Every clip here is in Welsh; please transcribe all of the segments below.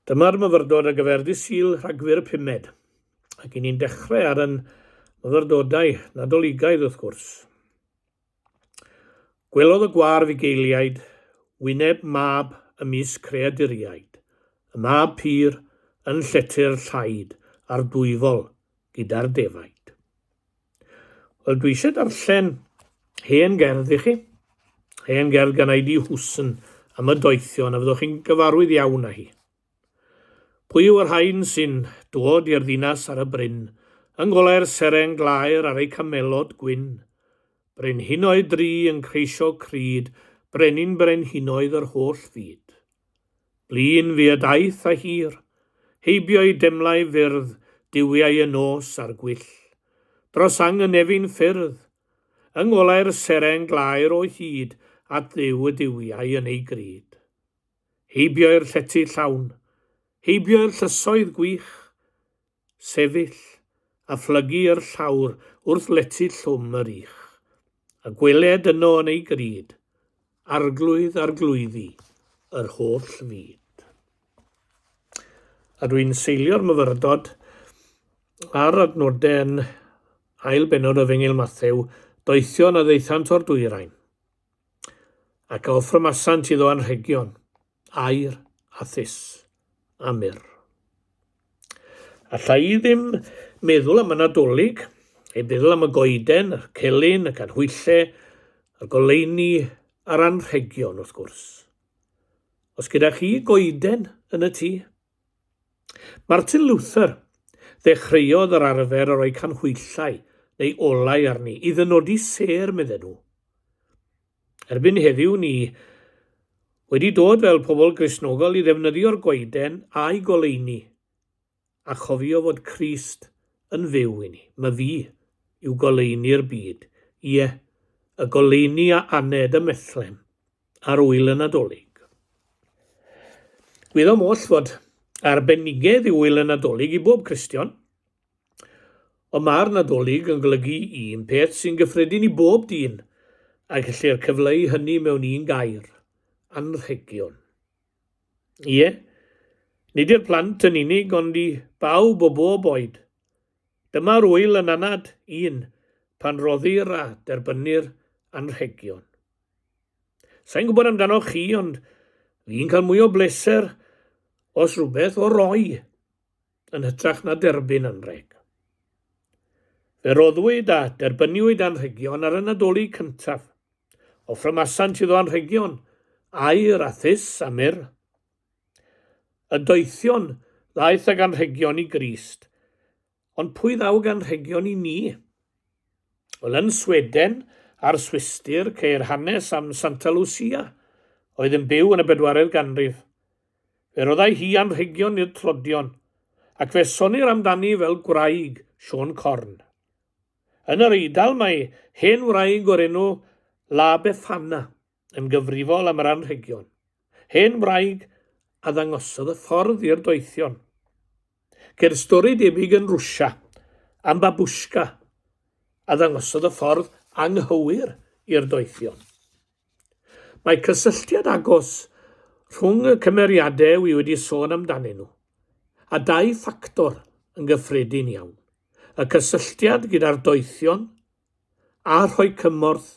Dyma'r myfyrdod ar gyfer Dydd Sul, Rhagfyr y pumed, ac i ni'n dechrau ar yn myfyrdodau Nadoligaidd wrth gwrs. Gwelodd y gwar fugeiliaid wyneb mab ymysg creaduriaid, y mab pur yn llety'r llaid a'r dwyfol gyda'r defaid. Wel, dwi eisiau darllen hen gerdd i chi. Hen gerdd gan I.D. Hwsyn am y doethion, a fyddwch chi'n gyfarwydd iawn â hi. Pwy yw y rhain sy'n dod i'r ddinas ar y bryn, yng ngolau'r seren glaer ar eu camelod gwyn? Brenhinoedd dri yn ceisio cryd, brenin brenhinoedd yr holl fyd. Blin fu y daith a hir, heibio i demlau fyrdd duwiau y nos a'r gwyll, dros ang y nefyn ffyrdd, yng ngolau'r seren glaer o hyd at Dduw y duwiau yn ei gryd. Heibio i'r llety llawn, heibio i'r llysoedd gwych, sefyll a phlygu i'r llawr wrth lety llwm yr ych, a gweled yno yn ei gryd, Arglwydd arglwyddi yr holl fyd. A dwi'n seilio'r myfyrdod ar adnodau yn ail bennod o Efengyl Mathew, doethion a ddaethant o'r dwyrain, ac a offrymasant iddo anrhegion, aur a thus a myrr. Alla i ddim meddwl am y Nadolig, heb feddwl am y goeden, y celyn, y canhwyllau, y goleuni a'r anrhegion wrth gwrs. Os gyda chi goeden yn y tŷ? Martin Luther ddechreuodd yr arfer o roi canhwyllau neu olau arni i ddynodi sêr, medden nhw. Erbyn heddiw ni wedi dod fel pobl Gristnogol i ddefnyddio'r goeden a'i goleuni a chofio fod Crist yn fyw i ni. Ma fi yw goleuni'r byd, ie, y goleuni a aned ym Methlem ar ŵyl y Nadolig. Gwyddom oll fod arbenigedd i ŵyl y Nadolig i bob Cristion, Ond mae'r Nadolig yn golygu un peth sy'n gyffredin i bob dyn, a gellir cyfleu hynny mewn un gair, anrhegion. Ie, nid i'r plant yn unig, ond i bawb o bob oed. Dyma'r ŵyl yn anad un pan roddir a derbynnir anrhegion. Sa'n gwybod amdanoch chi, ond fi'n cael mwy o bleser os rhywbeth o roi yn hytrach na derbyn anrheg. Fe roddwyd a derbyniwyd anrhegion ar y Nadolig cyntaf. Offrymasant iddo anrhegion, aur a thus a myrr. Y doethion ddaeth ag anrhegion i Grist, ond pwy ddaw ag anrhegion i ni? Wel, yn Sweden a'r Swistir ceir hanes am Santa Lucia, oedd yn byw yn y bedwaredd ganrif. Fe roddai hi anrhegion i'r tlodion, ac fe sonnir amdani fel gwraig Siôn Corn. Yn yr Eidal mae hen wraig o'r enw La Befana yn gyfrifol am yr anrhegion. Hen wraig a ddangosodd y ffordd i'r doethion. Ceir stori debyg yn Rwsia am babushka a ddangosodd y ffordd anghywir i'r doethion. Mae cysylltiad agos rhwng y cymeriadau wi wedi sôn amdanyn nhw, a dau ffactor yn gyffredin iawn, y cysylltiad gyda'r doethion a rhoi cymorth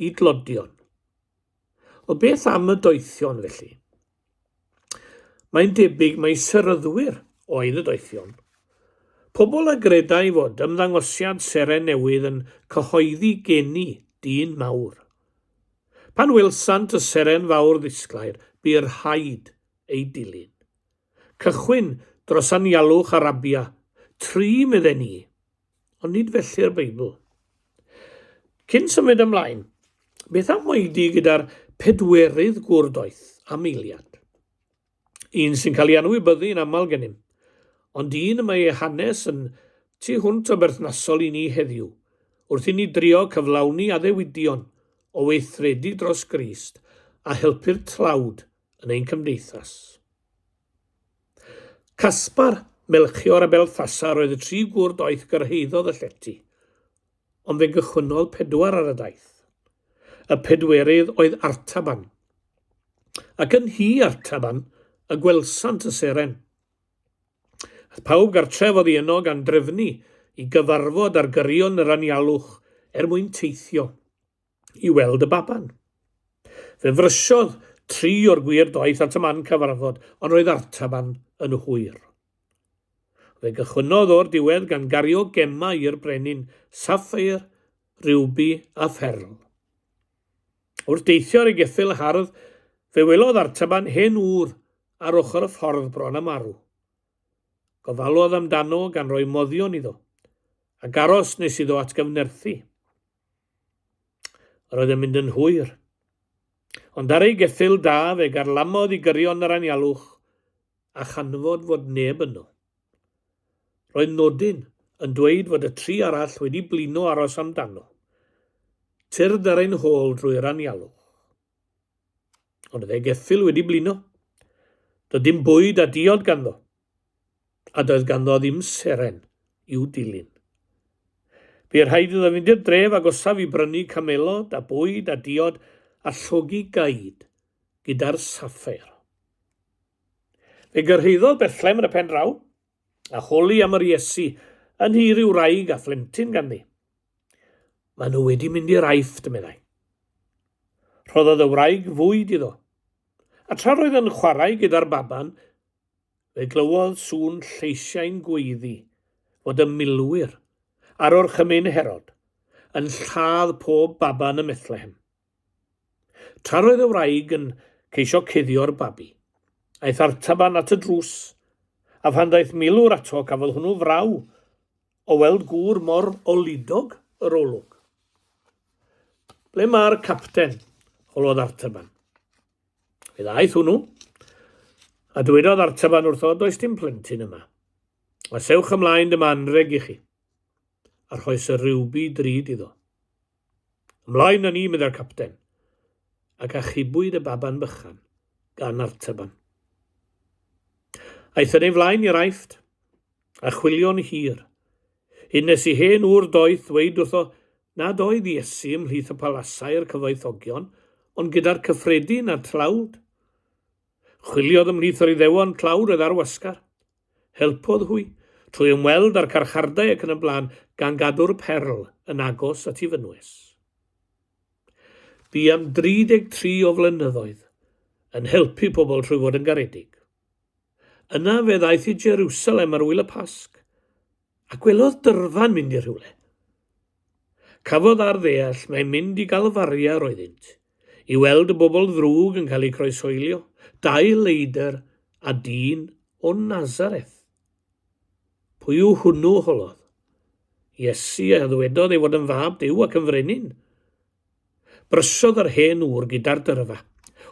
i dlodion. O beth am y doethion felly? Mae'n debyg mai seryddwyr oedd y doethion. Pobl a gredai fod ymddangosiad seren newydd yn cyhoeddi geni dyn mawr. Pan welsant y seren fawr ddisglair, bu rhaid ei dilyn. Cychwyn dros anialwch Arabia, tri medden ni, ond nid felly'r Beibl. Cyn symud ymlaen, beth am oedi gyda'r pedwerydd gŵr doeth am eiliad? Un sy'n cael ei anwybyddu yn aml gennym, ond un y mae ei hanes yn tu hwnt o berthnasol i ni heddiw, wrth i ni drio cyflawni addewidion o weithredu dros Grist a helpu'r tlawd yn ein cymdeithas. Caspar, Melchior a Belthasar oedd y tri gŵr doeth gyrhaeddodd y llety, ond fe gychwynnodd pedwar ar y daith. Y pedwerydd oedd Artaban. Ac yn nhŷ Artaban y gwelsant y seren. Aeth pawb gartref oddi yno gan drefnu i gyfarfod ar gyrion yr anialwch er mwyn teithio i weld y baban. Fe frysiodd tri o'r gwir doeth at y man cyfarfod, ond roedd Artaban yn hwyr. Fe gychwynnodd o'r diwedd gan gario gemau i'r brenin, saffeir, riwbi a pherl. Wrth deithio ar ei geffyl hardd, fe welodd Artaban hen ŵr ar ochr y ffordd bron â marw. Gofalodd amdano gan roi moddion iddo, ac aros nes iddo atgyfnerthu. Yr oedd yn mynd yn hwyr. Ond ar ei geffyl da fe garlamodd i gyrion yr anialwch a chanfod fod neb yno. Roedd nodyn yn dweud fod y tri arall wedi blino aros amdano. Tyrd ar ein hôl drwy'r anialwch. Ond oedd ei geffyl wedi blino. Doedd dim bwyd a diod ganddo, a doedd ganddo ddim seren i'w dilyn. Bu rhaid iddo fynd i'r dref agosaf i brynu camelod a bwyd a diod a llogi gaid gyda'r saffeir. Fe gyrhaeddodd Bethlem yn y pen draw, a holi am yr Iesu yn nhŷ rhyw wraig a phlentyn ganddi. Maen nhw wedi mynd i'r Aifft, meddai. Rhoddodd y wraig fwyd iddo. A tra roedd yn chwarae gyda'r baban, fe glywodd sŵn lleisiau'n gweiddi fod y milwyr, ar orchymyn Herod, yn lladd pob baban ym Methlehem. Tra roedd y wraig yn ceisio cuddio'r babi, aeth Artaban at y drws, a phan ddaeth milwr ato cafodd hwnnw fraw o weld gŵr mor oludog yr olwg. Ble mae'r capten? holodd Artaban. Fe ddaeth hwnnw, a dywedodd Artaban wrtho, does dim plentyn yma. Os ewch ymlaen dyma anrheg i chi. A rhoes y rywbi drud iddo. Ymlaen â ni, meddai'r capten, ac achubwyd y baban bychan gan Artaban. Aeth yn ei flaen i'r Aifft, a chwilio'n hir, hyd nes i hen ŵr doeth ddweud wrtho nad oedd Iesu ymhlith y palasau'r cyfoethogion, ond gyda'r cyffredin a'r tlawd. Chwiliodd ymhlith yr Iddewon tlawd oedd ar wasgar. Helpodd hwy, trwy ymweld â'r carchardai ac yn y blaen, gan gadw'r perl yn agos at ei fynwes. Bu am 33 o flynyddoedd yn helpu pobl trwy fod yn garedig. Yna fe ddaeth i Jerusalem ar wyl y Pasg, a gwelodd dyrfa'n mynd i rhywle. Cafodd ar ddeall mai mynd i Galfaria roeddynt, i weld y bobl ddrwg yn cael eu croeshoelio, dau leidr a dyn o Nazareth. Pwy yw hwnnw, holodd. Iesu a ddwedodd ei fod yn fab Duw ac yn frenin. Brysiodd yr hen ŵr gyda'r dyrfa.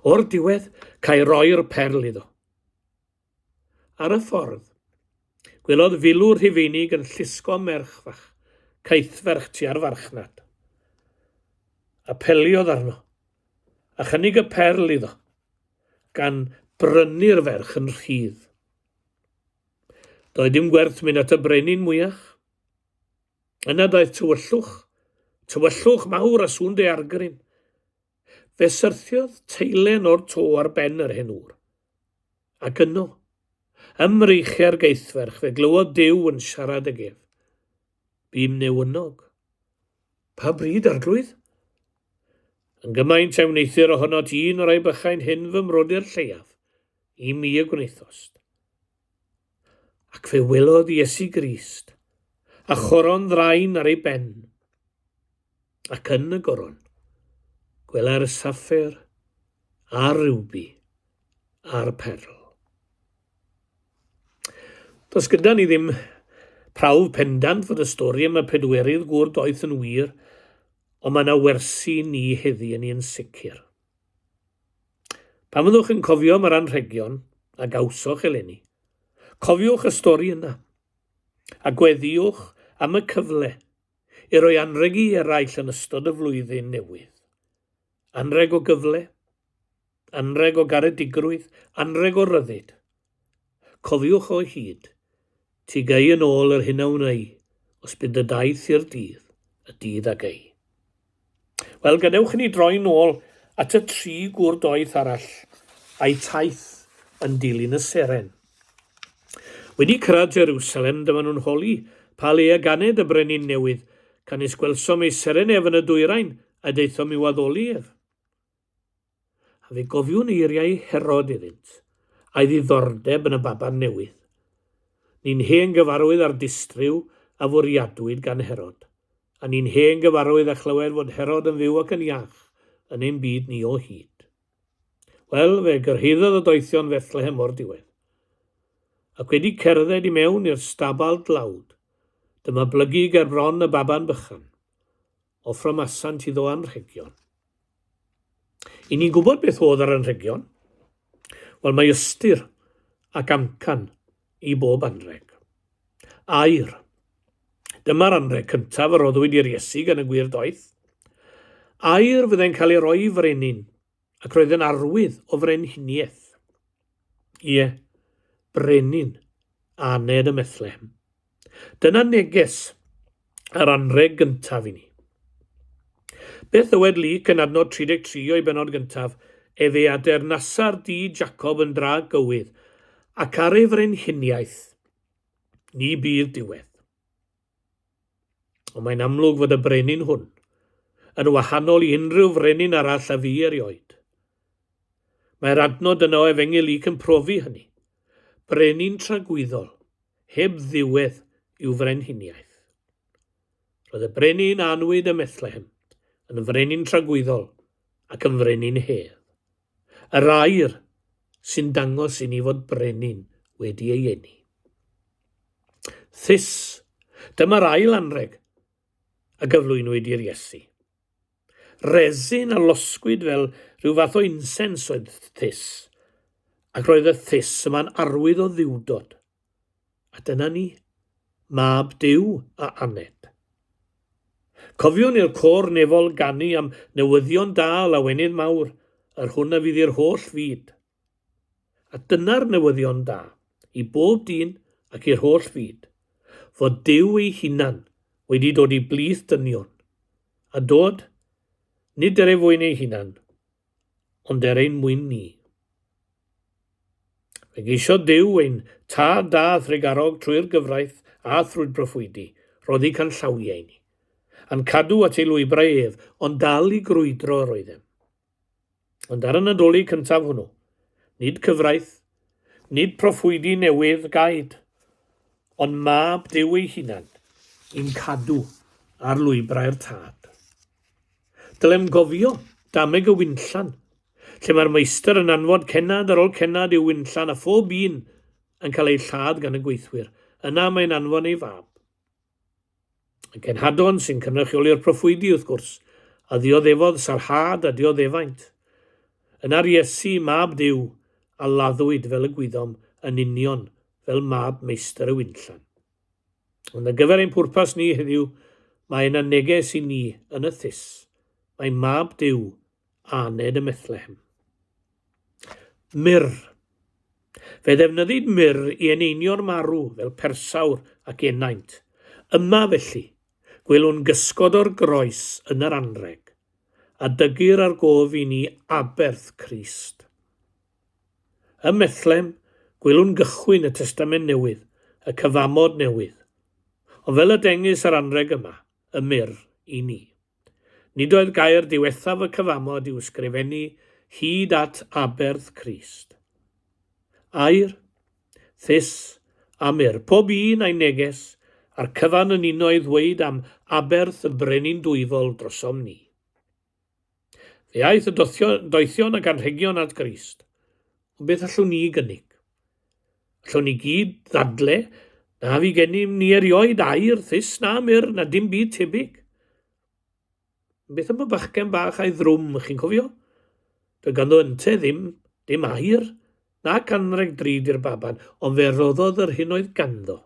O'r diwedd, cae roi'r perl iddo. Ar y ffordd, gwelodd filwr Rhufeinig yn llusgo merch fach, caethferch tua'r farchnad. Apeliodd arno, a chynnig y perl iddo, gan brynu'r ferch yn rhydd. Doedd dim gwerth mynd at y brenin mwyach. Yna daeth tywyllwch, tywyllwch mawr a sŵn daeargryn. Fe syrthiodd teilen o'r to ar ben yr hen ŵr. Ac yno, ym mreichiau'r gaethferch, fe glywodd Duw yn siarad ag ef. Bûm newynog. Pa bryd, arglwydd? Yn gymaint a wneuthur ohonot un o'r rhai bychain hyn fy mrodyr lleiaf, i mi y gwnaethost. Ac fe welodd Iesu Grist, a choron ddrain ar ei ben, ac yn y goron, gwelai'r saffir a'r rubi a'r perl. Does gyda ni ddim prawf pendant fod y stori am y pedwerydd gŵr doeth yn wir, ond mae yna wersi ni heddi yn un sicr. Pan fyddwch yn cofio am yr anrhegion a gawsoch eleni, cofiwch y stori yna, a gweddïwch am y cyfle i roi anrheg i eraill yn ystod y flwyddyn newydd. Anrheg o gyfle, anrheg o garedigrwydd, anrheg o ryddid. Cofiwch o hyd, ti gei yn ôl yr hyn a wnei, os bydd dy daith i'r dydd, y dydd a gei. Wel, gadewch i ni droi nôl at y tri gŵr doeth arall, a'u taith yn dilyn y seren. Wedi cyrraedd Jerusalem, dyma nhw'n holi, Pa le y ganed y brenin newydd? Canys gwelsom ei seren ef yn y dwyrain, a daethom i'w addoli ef. A fe gofiwn eiriau Herod iddynt, a'i ddiddordeb yn y baban newydd. Ni'n hen gyfarwydd â'r distryw a fwriadwyd gan Herod, a ni'n hen gyfarwydd â chlywed fod Herod yn fyw ac yn iach yn ein byd ni o hyd. Wel, fe gyrhaeddodd y doethion Fethlehem o'r diwedd. Ac wedi cerdded i mewn i'r stabal dlawd, dyma blygu ger bron y baban bychan. Offrymasant iddo anrhegion. I ni'n gwybod beth oedd yr anrhegion? Wel, mae ystyr ac amcan i bob anrheg. Aur. Dyma'r anrheg cyntaf a roddwyd i'r Iesu gan y gwir doeth. Aur fyddai'n cael ei roi i frenin, ac roedd yn arwydd o frenhiniaeth. Ie, brenin a aned ym Methlehem. Dyna neges yr anrheg gyntaf i ni. Beth ddywed Luc yn adnod 33 o'i bennod gyntaf? Efe a deyrnasar di Jacob yn dra gywydd, ac ar ei frenhiniaeth ni bydd diwedd. Ond mae'n amlwg fod y brenin hwn yn wahanol i unrhyw frenin arall a fu erioed. Mae'r adnod yna o Efengyl Luc yn profi hynny. Brenin tragwyddol, heb ddiwedd i'w frenhiniaeth. Roedd y brenin a anwyd ym Methlehem yn frenin tragwyddol ac yn frenin hedd. Yr air sy'n dangos i ni fod brenin wedi ei eni. Thus, dyma'r ail anrheg a gyflwynwyd i'r Iesu. Resin a losgwyd fel rhyw fath o insens oedd thus, ac roedd y thus yma'n arwydd o ddiwdod. A dyna ni, Mab Duw a aned. Cofiwn i'r côr nefol ganu am newyddion da a lawenydd mawr, yr hwn a fydd i'r holl fyd. A dyna'r newyddion da, i bob dyn ac i'r holl fyd, fod Duw ei hunan wedi dod i blith dynion, a dod, nid er ei fwyn ei hunan, ond er ein mwyn ni. Fe geisiodd Duw ein Tad da a thrugarog trwy'r gyfraith a thrwy'r broffwydi, roddi canllawiau i ni, a'n cadw at ei lwybrau ef, ond dal i grwydro yr oeddem. Ond ar y Nadolig cyntaf hwnnw, nid cyfraith, nid proffwydi newydd gaed, ond mab Duw ei hunan i'n cadw ar lwybrau'r Tad. Dylem gofio dameg y winllan, lle mae'r meistr yn anfon cennad ar ôl cennad i'w winllan a phob un yn cael eu lladd gan y gweithwyr. Yna mae'n anfon ei fab. Y cenhadon sy'n cynrychioli'r proffwydi, wrth gwrs, a ddioddefodd sarhad a dioddefaint. Yna'r Iesu, mab Duw, a laddwyd fel y gwyddom yn union fel mab meistr y winllan. Ond ar gyfer ein pwrpas ni heddiw, mae yna neges i ni yn y thus. Mae mab Duw aned ym Methlehem. Myrr. Fe ddefnyddid myrr i eneinio'r marw fel persawr ac enaint. Yma, felly, gwelwn gysgod o'r groes yn yr anrheg, a dygir ar gof i ni aberth Crist. Ym Methlem, gwelwn gychwyn y Testament Newydd, y Cyfamod Newydd. Ond fel y dengys yr anrheg yma, y myrr i ni. Nid oedd gair diwethaf y Cyfamod i'w sgrifennu hyd at aberth Crist. Air, thus, a myrr, pob un a'i neges, a'r cyfan yn uno i ddweud am aberth y Brenin Dwyfol drosom ni. Fe aeth y doethion ac anrhegion at Grist. Ond beth allwn ni gynnig? Allwn ni gyd ddadle na fi gennym ni erioed air, thus na mur, na dim byd tebyg? Beth am y bachgen bach a'i ddrwm, chi'n cofio? Doedd ganddo ynte ddim, dim air, nac anrheg drud i'r baban, ond fe roddodd yr hyn oedd ganddo.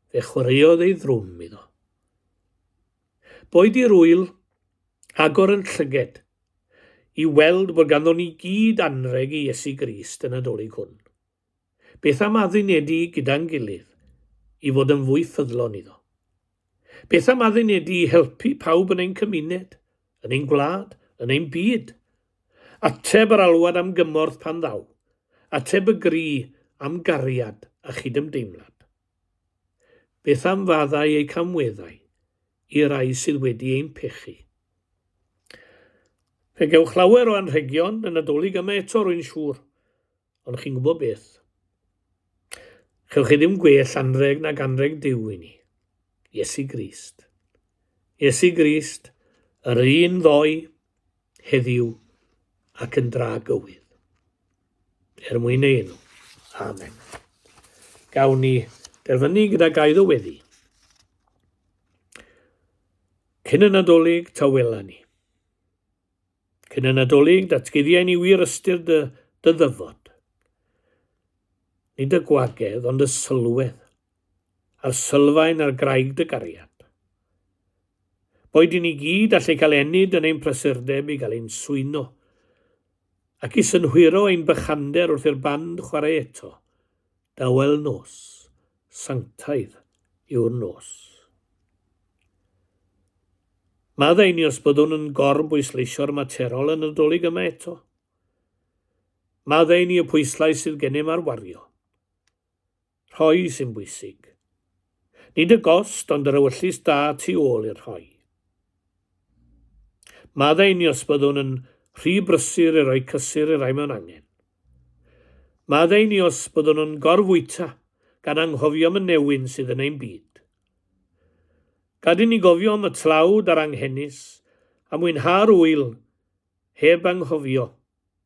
Fe chwaraeodd ei ddrwm iddo. Boed i'r ŵyl agor yn llyged i weld bod ganddo ni gyd anrheg i Iesu Grist y Nadolig hwn. Beth am addunedu gyda'n gilydd i fod yn fwy ffyddlon iddo? Beth am addunedu i helpu pawb yn ein cymuned, yn ein gwlad, yn ein byd? Ateb yr alwad am gymorth pan ddaw. Ateb y gri am gariad a chydymdeimlad. Beth am faddau eu camweddau i rai sydd wedi ein pechu? Fe gewch lawer o anrhegion y Nadolig yma eto, rwy'n siŵr, ond chi'n gwybod beth? Chewch chi ddim gwell anrheg nag anrheg Duw i ni. Iesu Grist. Iesu Grist, yr un ddoe, heddiw ac yn dra gywydd. Er mwyn ei enw. Amen. Gawn ni derfynu gyda gair o weddi. Cyn y Nadolig, tawela ni. Cyn y Nadolig, datguddiau ni wir ystyr dy, dy ddyfod. Nid y gwagedd, ond y sylwedd, a'r sylfaen ar graig dy gariad. Boed i ni gyd allu cael ennyd yn ein prysurdeb i gael ein swyno, ac i synhwyro ein bychander wrth i'r band chwarae eto, dawel nos, sanctaidd yw'r nos. Maddau i ni os byddwn yn gor-bwysleisio'r materol y Nadolig yma eto. Maddau i ni y pwyslais sydd gennym ar wario. Rhoi sy'n bwysig. Nid y gost ond yr ewyllys da tu ôl i'r rhoi. Maddau i ni os byddwn yn rhy brysur i roi cysur i rai mewn angen. Maddau i ni os byddwn yn gorfwyta gan anghofio am y newyn sydd yn ein byd. Gad i ni gofio am y tlawd a'r anghenus a mwynha'r ŵyl heb anghofio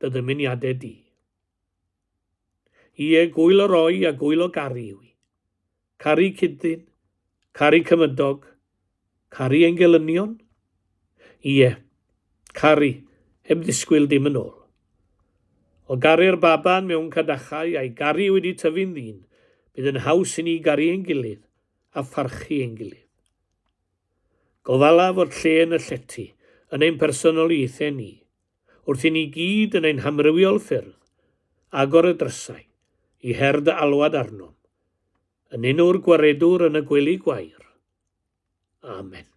dy ddymuniadau di. Ie, gŵyl o roi a gŵyl o garu yw hi. Caru cyd-ddyn, caru cymydog, caru ein gelynion. Ie, caru, heb ddisgwyl dim yn ôl. O garu'r baban mewn cadachau a'i garu wedi tyfu'n ddyn, bydd yn haws i ni garu ein gilydd a pharchu ein gilydd. Gofala fod lle yn y llety, yn ein personoliaethau ni, wrth i ni gyd yn ein hamrywiol ffyrdd agor y drysau i her dy alwad arnom, yn enw'r Gwaredwr yn y gwely gwair. Amen.